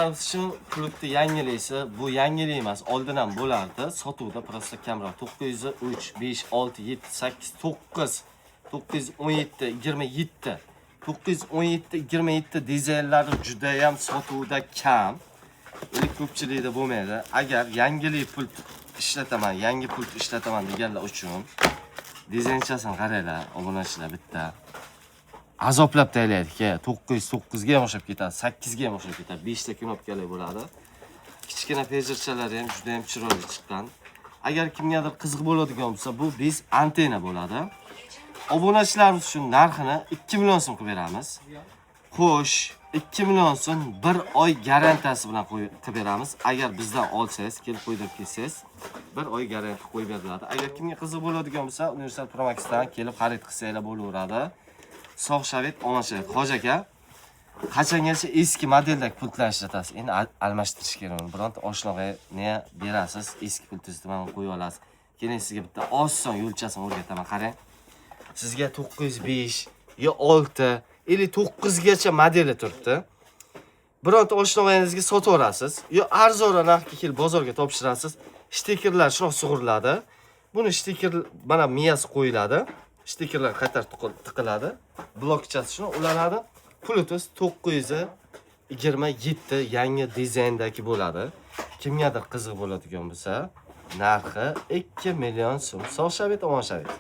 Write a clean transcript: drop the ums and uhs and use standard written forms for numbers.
Shu klubni yangilisi, bu yangilik emas, oldin ham bo'lardi. Sotuvda просто kamroq. 903, 5, 6, 7, 8, 9, 917, 27. 917, 27 dizaynlari juda ham sotuvda kam. Endi ko'pchilikda bo'lmaydi. Agar yangilik pult ishlataman, yangi pult ishlataman deganlar uchun dizaynchasini qaranglar, obunachilar bitta. Azoblab taylaydi, 909 ga ham o'xshab ketadi, 8 ga ham o'xshab ketadi. 5 ta knopkali bo'ladi. Kichkina pejirchalari ham juda ham chiroyli chiqqan. Agar kimgadir qiziq bo'ladigan bo'lsa, bu без antenna bo'ladi. Obunachilarimiz uchun narxini 2 million so'm qilib beramiz. Xo'sh, 2 million so'm, 1 oy garantiyasi bilan qilib beramiz. Agar bizdan olsangiz, kelib qo'ydirib kelsangiz, 1 oy garantiya qo'yib beriladi. Agar kimga qiziq bo'ladigan bo'lsa, Universal Promaxdan kelib xarid qilsanglar bo'laveradi. Sog' shavit, omon shavit. Hoji aka, qachongacha eski modeldagi pultlar ishlatasiz? Endi almashtirish kerak uni. Bironta oshnog'a berasiz, eski pultingizni mana qo'yib olasiz. Keling, sizga bitta oson yo'lchasini o'rgataman, qarang. Sizga 905 yo 6 или 9 gacha modeli turibdi. Bironta oshnog'angizga sotib yuborasiz yo arzonroq narxga kelib bozorga topshirasiz. Shtekerlar shunaqa sug'uriladi. Buni shteker mana miyasi qo'yiladi. Shtekerlar qaytar tiqiladi. Blokchasi shuni ulanadi. Bluetooth 927 yangi dizayndagi bo'ladi. Kimgadir qiziq bo'ladigan bo'lsa, narxi 2 million so'm. Sog' shavit, omon shavit.